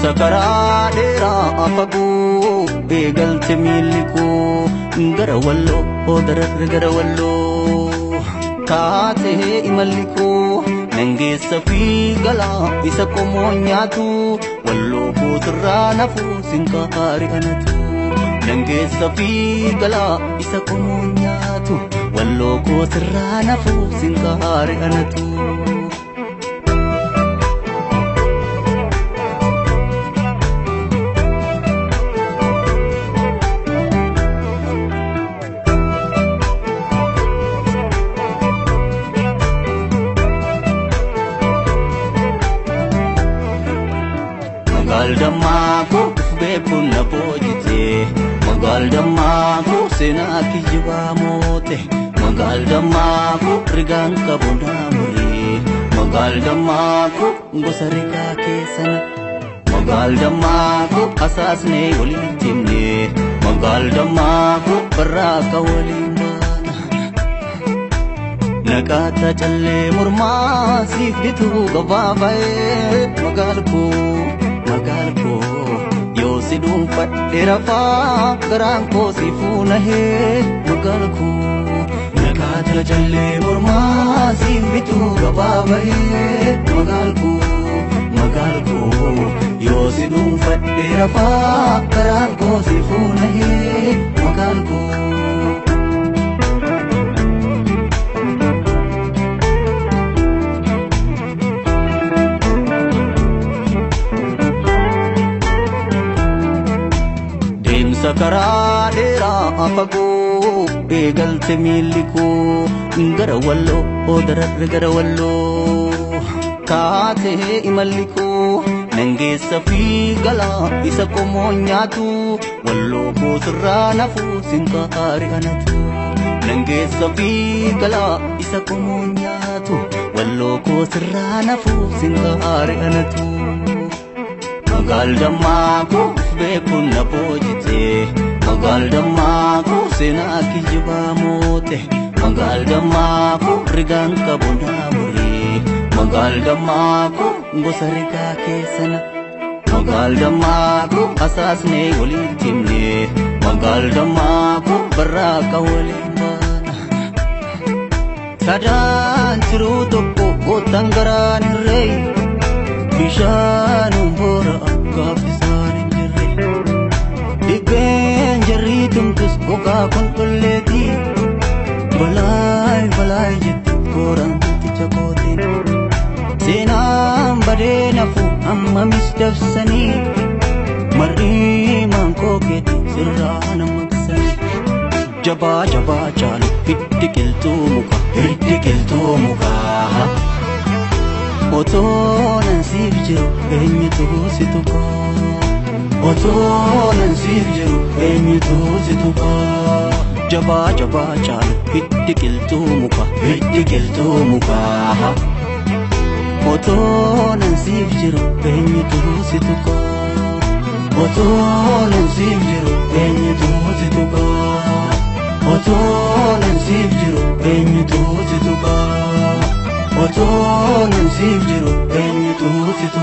Deemsa karaa dheeraa fagoo eegalte miilli koo gara walloo dararra gara walloo kaatee imalli koo nan geessa fi galaa isa qomoo nyaatu walloo kootirraa nafuu sinqaari anatu nan geessa fi galaa isa qomoo nyaatu walloo kootirraa nafuu sinqaari anatu. Magaal dammaa koo beekuun na boojite magaal dammaa koo seenaa kiyyibaa moote magaal dammaa koo rigaan qabu naa muree magaal dammaa koo gosa rigaa keessana magaal dammaa koo asaasnee waliin himne magaal dammaa koo barraaqa waliin baana. Naqaata callee mormaa siif bituu gabaaba'ee magaal koo magaal koo yoo si dhuunfadhe rafaa garaan koo si fuunahee magaal koo. Naqaata callee mormaa siif bituu gabaaba'ee magaal koo magaal koo yoo si dhuunfadhe rafaa garaan koo si fuunahee magaal koo. Deemsa karaa dheeraa fagoo eegalte miilli koo gara walloo dararra gara walloo kaatee imalli koo nan geessa fi galaa isa qomoo nyaatu walloo kootirraa nafuu sinqaari anatu nan geessa fi galaa isa qomoo nyaatu walloo kootirraa nafuu sinqaari anatu. Magaal dammaa koo beekuun na boojite magaal dammaa koo seenaa kiyyibaa moote magaal dammaa koo rigaan qabu naa muree magaal dammaa koo gosa rigaa keessana magaal dammaa koo asaasnee waliin himne magaal dammaa koo barraaqa waliin baana. Sadaan tiruu tokko gootan garaan hirree. Bishaanum boora gaaffisaan hin jirre Dhibbeen jarrii tumtus gogaa qulqulleeti Balaay balaay jetti kooraan ticha kootiin Seenaan badee nafu ammamis dabsanii Marrii maankoo keeti sirraa nama maqsanii Jabaa jabaa caalu hiddi qilxuu muka hiddi qilxuu mukaa. Otoo nan siif jiru eenyutu si tuqaa? Otoo nan siif jiru eenyutu si tuqaa? Jabaa jabaa caalu hiddi qilxuu muka hiddi qilxuu mukaa. Otoo nan siif jiru eenyutu si tuqaa? Otoo nan siif jiru eenyutu si tuqaa? Otoo nan siif jiru eenyutu si tuqaa? Otoo nan siif jiru eenyutu si tuqaa?